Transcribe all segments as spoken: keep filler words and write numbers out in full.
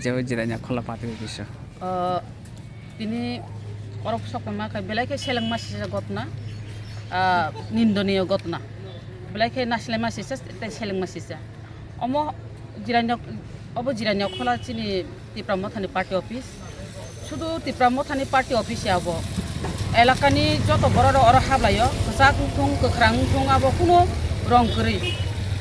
Jeo Jirania Khola Party Office o. Ah, tini oro sok ma khe belai khe selengma sisa gotna, ah, nindoniyo gotna. Belai khe nasilema sisa tei selengma sisa. Omo Jirania, obo Jirania Khola chini Tipra Mothani party office. Sudu Tipra Mothani party office ya bo. Elakani joto borok rok oro hablaio, kwchak wngthung, kwkhrang wngthung, abo kunu rong kwrwi.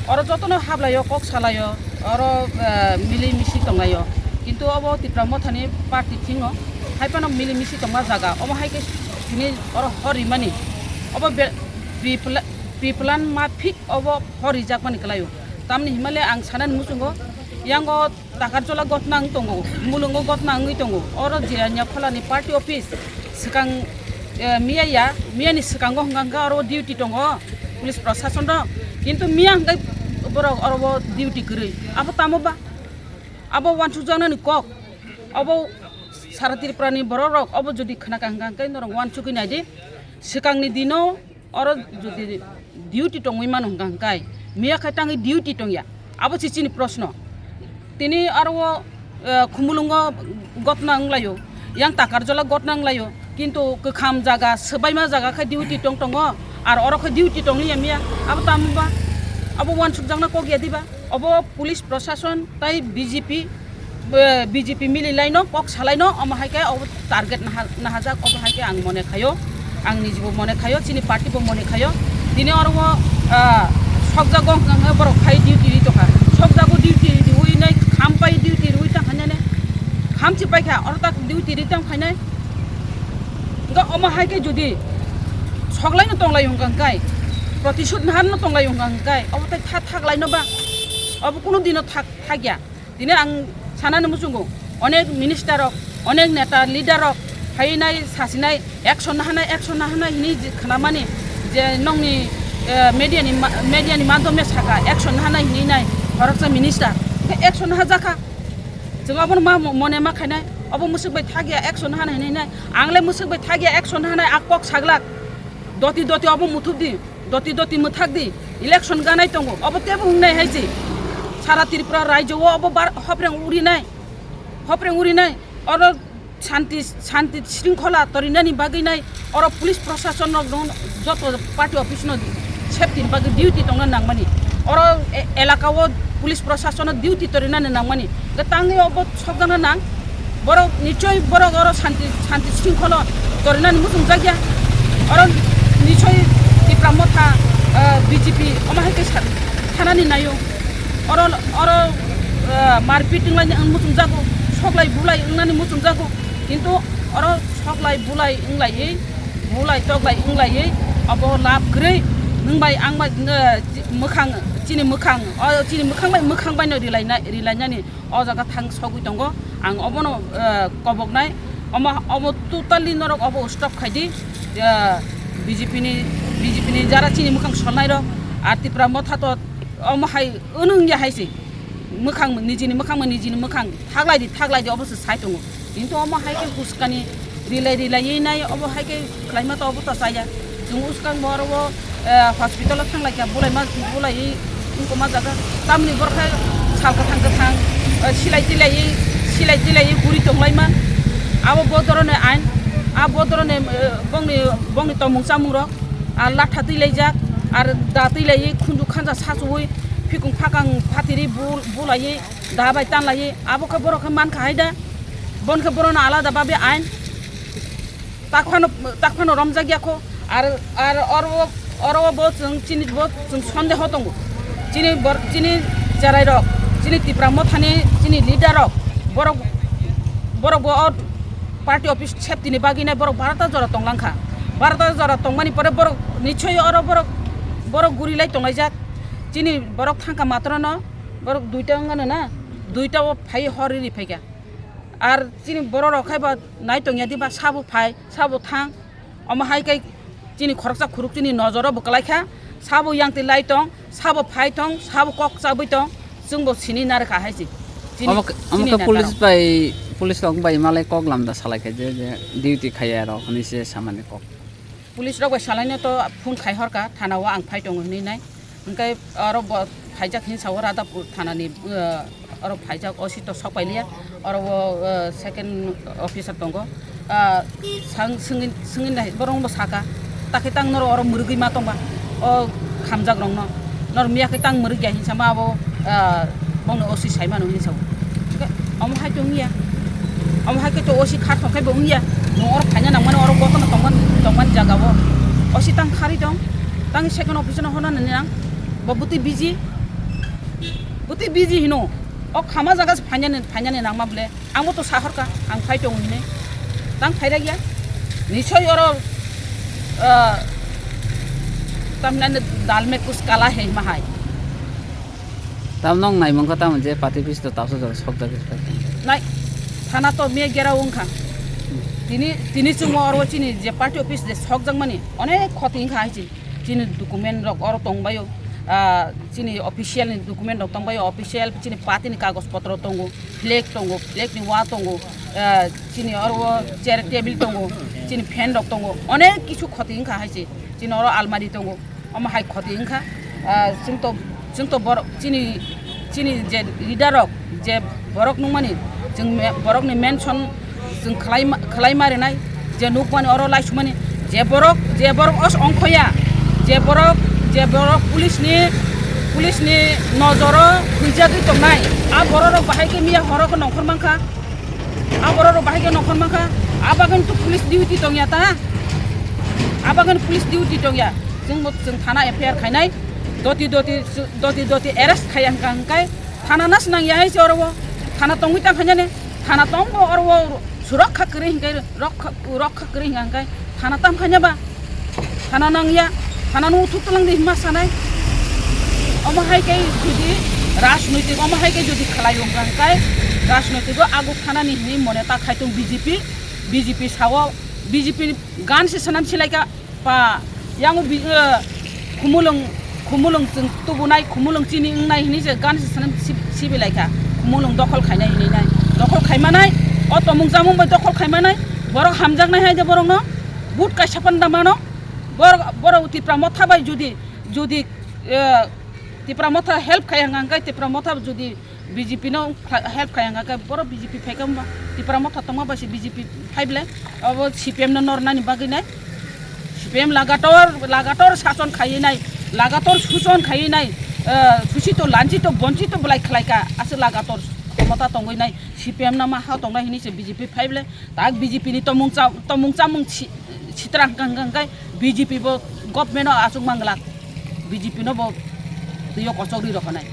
Oro jotono hablaio, kok salaio, oro, eh, mili misi tonglaio. Kintu obo Tipra Mothani party thingo, hai phano mili misi tongma jaga. Omo hai khe tini oro hor rimani. Obo be-, pre-pla-, pre-plan ma phik obo hor rijakmani kwlaio. Tamni himale ang sanani muchungo, yango Takarjola gotna wng tongo, mulungo gotna wngwi tongo. Oro Jirania Kholani party office swkang, eh, miya ya, miyani swkango hwnka hwnka oro duty tongo police prosason rok. Kintu miya hwnkhai borok oro o duty kwrwi. Abo tamo ba? Abo wansukjaknani kok. Abo sara Tripurani borok rok abo jodi khwnaka hwnka hwnkhe norok wansugwi naidi. Swkangni dino Oro jodi duty tongwi mano hwnka hwnkhe, miya khai tangwi duty tongya? Abo se chini proshno. Tini aro o, eh, Khumulwngo gotna wnglaio, yang Takarjola gotna wnglaio, kintu kwkham jaga, swbaima jaga khe duty tong tongo, ar oro khe duty tongliya miya. Abo tamo ba? Abo wansukjakna kok ya diba? Obo police prosason tai B J P, eh, B J P mili laino, kok salaino, omo hai khe obo target naha-, nahajak, obo hai khe ang mone khaio, ang nijibo mone khaio, chini party bo mone khaio. Tini oro o, ah, sokjago hwnka hwnkhe borok khai duty ri tongkha, sokjago duty riwi nai, kham pai duty riwi tang khainai, kham chi paikha, oro tak duty ri tang khainai. Hwnkhe omo hai khe jodi soklaino tonglaio hwnka hwnkhe, protisud naharno tonglaio hwnka hwnkhe, obo tai tha-, thaklaino ba? Obo kunu dino thak-, thakya. Tini ang sanani muchungo, onek minister rok, onek neta leader rok phainai, sasinai, action nahanai, action nahanai hinwi je khnamani, je nokni, eh, media ni ma-, media ni madhyome saka, action nahanai hinwi nai khoroksa minister. Khe action nahajakha. Chwng obono ma mo-, mone ma khainai, obo mwswk bai thakya action nahanai hinwi nai. Ang le mwswk bai thakya action nahanai, a kok saglak. Doti doti obo muthubdi, doti doti mwthakdi, election ganai tongo, obo tebo wngnai hai se. Sara Tripura rajyo o obo bar-, hopreng urinai, hopreng urinai, oro shanti, shanti shringkhola torinani bagwi nai, oro police prosason rok no joto party office no safety ni bagwi duty tongna nangmani, oro e-, elaka o police prosason no duty torinani nangmani, hwnkhe tangwi obo sokjakna nang. Borok nichoi borok oro shanti, shanti shringkholo torinani muchungjakya. Oro nichoi Tipra Motha, ah, B J P omo hai khe sa-, thanani naio. Oro, oro, ah, marpit wnglaini ang muchungjago, soklai bulai wngnani muchungjago. Kintu oro soklai bulai wnglaiwi, bulai toklai wnglaiwi obo lab kwrwi nwng bai ang bai, ah, mwkhang, chini mwkhang, o chini mwkhang bai mwkhang baino rilaina-, rilainani. O jaga thang sogwi tongo, ang obono, eh, koboknai, omo, omo totally norok obo stop khaidi, eh, B J P ni, B J P ni jara chini mwkhang solnai rok, ar Tipra Motha to omo hai wnung ya hai se, mwkhang nijini mwkhang nijini mwkhang thaglai di, thaglai di, obo se sai tongo, kintu omo hai khe huskani. Rilai rilaiwi nai obo hai khe khlaima to obo to chaya. Chwng uskang bo oro o, eh, hospital o thang lai kha, bulai ma, bulai wngkoma jaga. Tamni borok khe sal kwthang kwthang, eh, silai tilaiwi, silai tilaiwi guri tong lai man. Abo bo dhoroner ain, abo bo dhoroner, eh, bongni, bongni tongmung chamung rok, ar latha twi lai jak, ar da twi laiwi khunju khanja sachuwi, phikung phakang phatiri bul-, bulaiwi, da bai tan laiwi, abo khe borok khe man kha hai da. Bon khe borokno alada babe ain. Tak phano, tak phano romjak ya kho. Ar, ar oro, oro bo chwng chini bo chwng sondeho tongo. Chini bor-, chini cherai rok, chini Tipra Mothani chini leader rok, borok, borok bo o party office safety ni bagwi nai borok barata jora tonglang kha. Barata jora tongmani pore borok nichoi oro borok, borok guri lai tonglaijak. Chini borok thangkha matrono, borok duita wngano na, duita o phai hor ri phaikha. Ar chini borok rok khai ba nai tongya diba, sabo phai, sabo thang. Omo hai khe chini khoroksa khuruk chini nojoro bo kwlai kha. Sabo yang twi lai tong, sabo phai tong, sabo kok chabwi tong. Chwng bo sini narwkha hai se. Chini, omo khe, omo chini khe neta police rok bai, police rok bai malai kok lamda salai kha je, je duty khaiya rok hinwi se samani kok. Police rok bai salaino to phone khai horkha, thana o ang phai tongo hinwi nai. Hwnkhe oro bo phaijak hinwi sao Radhapur thanani, eh, oro phaijak, O C to sok pailiya. Oro o, eh, second officer tongo. Ah, sang-, swngwi, swngwi nai, borok bo saka. Takhe tang norok oro mwrwgwi ma tongba. O khamjak rokno. Nor miya khe tang mwrwk ya hinsa ma abo, ah, bongni O C sai mano hinsa bo. Omo hai to wngya. Omo hai khe to O C kha thok khe bo wngya. Nwng oro phaina nangmani oro gotono tongmani, tongmani jaga o. O C tang kharwi tong. Tang second officer no hona nani nang. Bo bwtwi busy. Bwtwi busy hino. O khama jaga se phainani, phainani nangma bole. Ang bo to sahorka, ang phai tongo hinwi. Tang phai ragya. Nisoi oro, ah, tamhinani dal mein kuch kala hai ma hai. Tam nong nai mangkha tamo je party office to tapsa jora sok jagwi phai tong. Nai, thana to me gera wngkha. Tini, tini chwngmo oro chini je party office je sok jakmani, onek khoti wngkha hai chi. Chini document rok oro tongbaio, ah, chini official ni document rok tongbaio, official chini party ni kagoj potro tongo, flag tongo, flag ni wa tongo, ah, chini oro chair table tongo, chini fan rok tongo, onek kisu khoti wngkha hai se, chini oro almari tongo, omo hai khoti wngkha, ah, chwng to, chwng to borok chini Chini je leader rok, je borok nukmani, chwng me-, borokni mention chwng khlai ma-, khlai ma rinai, je nukmani oro laisumani, je borok, je borok os ongkhoya, je borok, je borok police ni, police ni nojoro huijagwi tongnai, a borok rok bahai khe miya horo khe nongkhor mankha, a borok rok bahai khe nongkhor mankha, a bagwino to police duty tongya ta, a bagwino police duty tongya, chwng bo chwng thana F I R khainai, doti doti, doti doti arrest khaiya hwnkha hwnkhe, Thana nas nang ya hai se oro o. Thana tongwi tang khainani. Thana tong bo oro o surakha kwrwi hinkai rokha, rokha kwrwi hinka hinkai. Thana tam khaina ba. Thana nang ya. Thana no uthuk tlang di hima sanai. Omo hai kai jodi rajnoitik, omo hai kai jodi khalai wngkha hinkai rajnoitik o agu thana ni hinwi mone ta khai tong B J P, B J P sao B J P ni gan se sanam silaika. Pa, yang bi-, eh, khumulwng, khumulwng chwng tubunai, khumulwng chini wngnai hinwi se gan se sanam sib-, sibilaikha. Khumulwng dokhol khainai hinwi nai. Dokhol khaimanai, o tomung chamung bai dokhol khaimanai, borok hamjaknai hai de borokno vote kaisa panda mano. Borok, borok Tipra Motha bai jodi, jodi, eh, Tipra Motha help khaiya hwnkha hwnkhe Tipra Motha jodi B J P no kha-, help khai hwnkha khe borok B J P phai khe wngba Tipra Motha tongma bai se B J P phai ble abo C P M no nor nani bagwi nai C P M lagator lagator sason khaiwi nai lagator suson khaiwi nai, eh, susi to lanchi to bonchi to belai khlai kha aswk lagator khomota tongwi nai C P M no ma ha tongnai hinwi se B J P phai ble tak B J P ni tomung cha-, tomung chamung si-, sitra hwnkha hwnkha hwnkhe B J P bo government o achuk manglak B J P no bo twiyo kochok ri rokhanai.